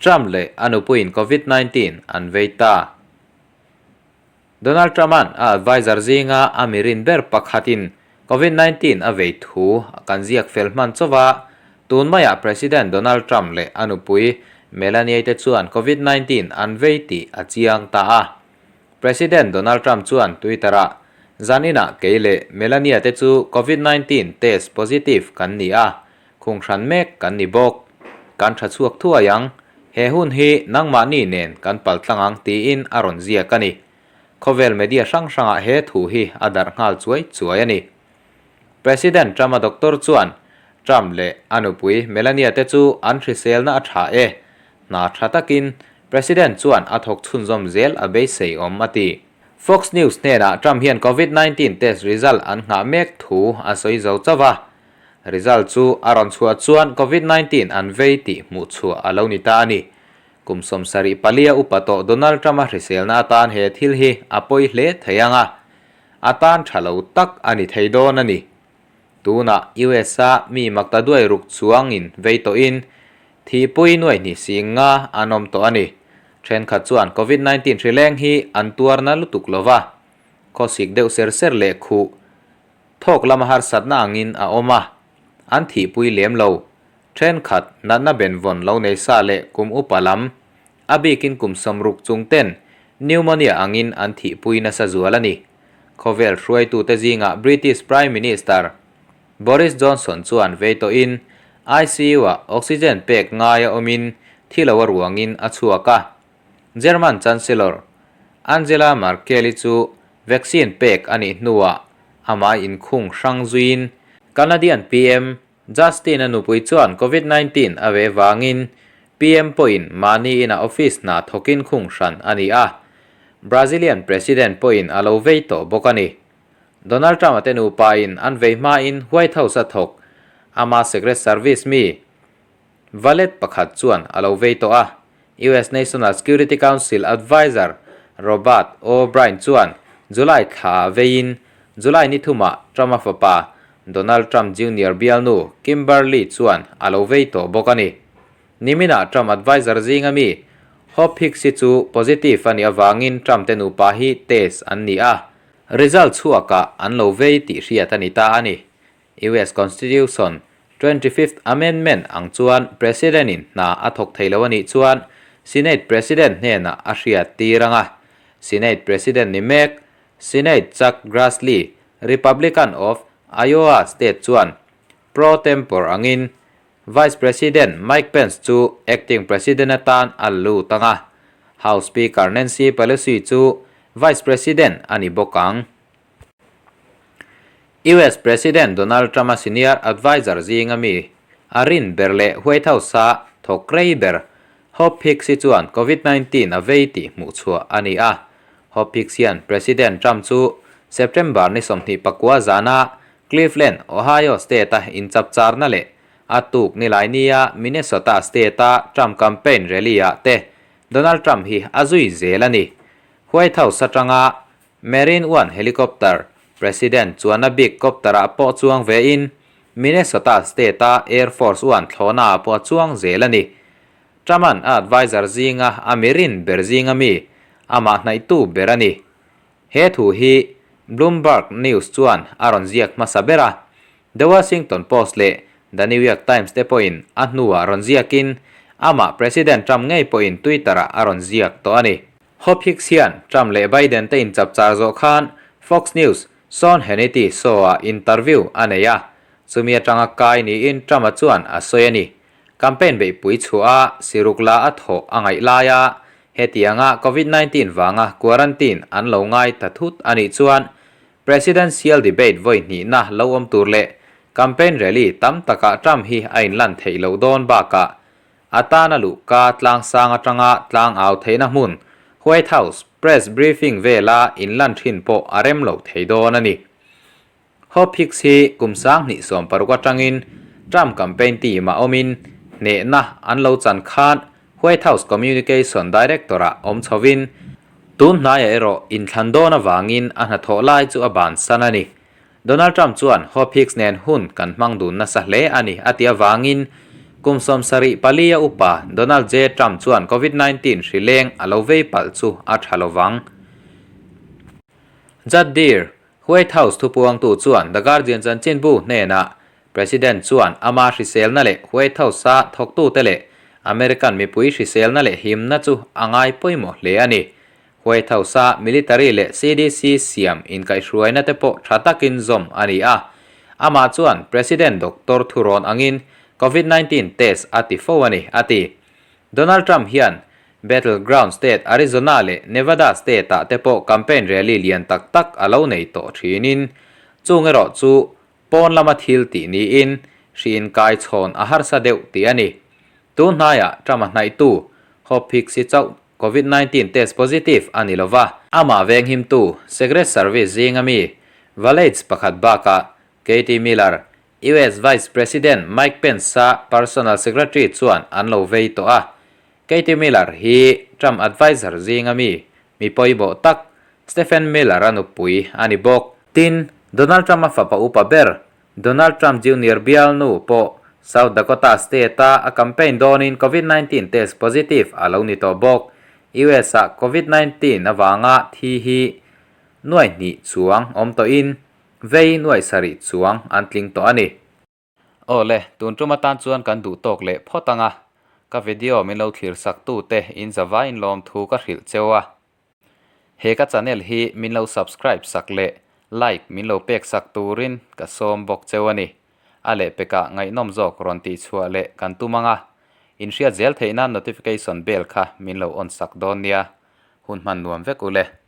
Trump leh a nupuiin Covid 19 an vei ta. Donald Trump-a'n a adviser zinga a mirin ber pakhatin Covid 19 a vei thu kan ziak fel hman chauh a, tun maiah President Donald Trump leh a nupui Melania te chuan Covid 19 an vei tih a chiang ta a. President Donald Trump chuan Twitter-ah, Zaninah kei leh Melania te chu Covid 19 test positive kan ni a, khung hran mek kan ni bawk. Kan tha chhuak thuai ang, he hun hi nangmahni nen kan pal tlang ang tiin a rawn ziak a ni. Khawvel media hrang hrangah he thu hi a darh nghal chuai chuai a ni. President Trump-a doctor chuan Trump leh a nupui Melania te chu an hriselna a tha e, hna tha takin President chuan a thawk chhunzawm zel a beisei awm a ti. Fox News hnenah Trump hian Covid 19 test result an nghah mek thu a sawi zo chauh a. Result chu a rawn chhuah chuan Covid 19 an vei tih hmuh chhuah a lo ni ta a ni. Kum 74 upa tawh Donald Trump-a hriselna atan he thil hi a pawi hle thei ang a, a tan tha lo tak a ni thei dawn a ni. Tunah US-a mi makta duai ruk chuangin vei tawhin thihpui nuai hnih sing nga an awm tawh a ni. Thenkhat chuan Covid 19 hri leng hi an tuarna lutuk lo va, khawsik deuh ser ser leh khuh thawk lama harsatna angin a awm a, an thihpui lem lo. Thenkhat natna benvawn lo nei sa leh kum upa lam, a bikin kum 60 chung ten pneumonia angin an thihpui nasa zual a ni. Khawvel hruaitute zingah British Prime Minister Boris Johnson chuan vei tawhin ICU-ah oxygen pek ngai a awmin thi lo a ruangin a chhuak a. German Chancellor Angela Merkel-i chu vaccine pek a nih hnuah amah inkhung hrang zuiin Canadian PM Justin-a nupui chuan Covid 19 a ve vangin PM pawhin mahni ina office hna thawkin khung hran a ni a, Brazilian President pawhin a lo vei tawh bawk a ni. Donald Trump-a te nupain an vei hmain White House-a thawk ama Secret Service mi valet pakhat chuan a lo vei tawh a, US National Security Council adviser Robert O'Brien chuan July thla veiin July ni thumah Trump-a fapa Donald Trump Junior bialnu Kimberly chuan a lo vei tawh bawk a ni. Niminah Trump adviser zinga mi Hope Hicks hi chu positive a nih avangin Trump te nupa hi test an ni a, result chhuakah an lo vei tih hriat a ni ta a ni. US Constitution 25th Amendment ang chuan President-in hna a thawk thei lo a nih chuan Senate President hnenah a hriat tir ang a. Senate President ni mek Senate Chuck Grassley, Republican of Iowa State chuan pro tempore angin Vice President Mike Pence chu acting President atan a lut ang a. House Speaker Nancy Pelosi chu Vice President a ni bawk ang. US President Donald Trump-a senior adviser zinga mi a rin ber leh White House-a thawk rei ber Hope Hicks hi chuan Covid 19 a vei tih hmuh chhuah a ni a. Hope Hicks hian President Trump chu September ni 29 zana Cleveland, Ohio State-a inchapcharna leh a tuk nilai nia Minnesota State-a Trump campaign rally-ah te Donald Trump hi a zui zel a ni. White House atanga Marine One helicopter President chuan a bik copter-ah pawh chuang vein Minnesota State-a Air Force One thlawhnaah pawh a chuang zel a ni. Trump-a'n a adviser zinga a mirin ber zinga mi amah hnaihtu ber a ni. He thu hi Bloomberg News chuan a rawn ziak hmasa ber a, The Washington Post leh The New York Times te pawhin a hnuah rawn ziakin amah President Trump ngei pawhin Twitter-ah a rawn ziak tawh a ni. Hope Hicks hian Trump leh Biden te inchapchar zawh khan Fox News Sean Hannity show-ah interview a nei a, chumi atanga kai niin Trump-a chuan a sawi a ni. Campaign beihpui chhuah a siruk la a thawh a ngaih laia hetianga Covid 19 vanga quarantine an lo ngai ta thut a nih chuan Presidential debate vawi hnihna lo awm tur leh campaign rally tam takah Trump hi a inlan theih loh dawn bakah A tana luhka tlangsang atanga tlang au theihna hmun White House press briefing vela inlan thin pawh a rem lo thei dawn a ni. Hope Hicks hi kum 2016 atangin Trump campaign team-ah awmin hnehna an lo chan khan White House communication director-ah awm chhovin tun hnaiah erawh inthlan dawn avangin a hnathawh lai chu a bansan a ni. Donald Trump chuan Hope Hicks nen hun kan hmang dun nasa hle a ni a ti avangin Kum 74 a upa Donald J Trump chuan Covid 19 hri leng a lo vei palh chu a tha lovang. Judd Deere, White House thupuangtu chuan The Guardian chanchinbu hnenah President chuan ama hriselna leh White House-a thawktute leh American mipui hriselna leh himna chu a ngai pawimawh hle a ni. White House-a military leh CDC siam inkaihhruaina te pawh tha takin zawm a ni a. Amah chuan President Doctor thurawn angin Covid 19 test a ti fo a ni, a ti. Donald Trump hian battleground state Arizona leh Nevada state-ah te pawh campaign rally lian tak tak a lo nei tawh thinin chung erawh chu pawn lama thil tih niin hri inkai chhawn a harsa deuh tih a ni. Tun hnaiah Trump-a hnaihtu Hope Hicks-i chauh Covid 19 test positive a ni lova. Amah venghimtu Secret Service zinga mi Valades pakhat bakah Katie Miller, US Vice President Mike Pence-a personal secretary chuan an lo vei tawh a. Katie Miller hi Trump adviser zinga mi mi pawimawh tak Stephen Miller-a nupui a ni bawk. Tin, Donald Trump-a fapa upa ber Donald Trump Junior bialnu pawh South Dakota State-a a campaign dawnin Covid 19 test positive a lo ni tawh bawk. US-ah Covid 19 avanga thi hi nuai hnih chuang awm tawhin vei nuai sarih chuang an tling tawh a ni. Aw le, tun tum atan chuan kan duh tawk leh phawt ang a, ka video min lo thlir sak tute in zavaiin lawmthu ka hrilh cheu a. He ka channel hi min lo subscribe sak leh like min lo pek sak turin ka sawm bawk cheu a ni. A lehpekah ngaihnawm zawk rawn tihchhuah leh kan tum ang a, inhriat zel theih nan notification bell kha min lo on sak dawn nia. Hun hman nuam vek u le.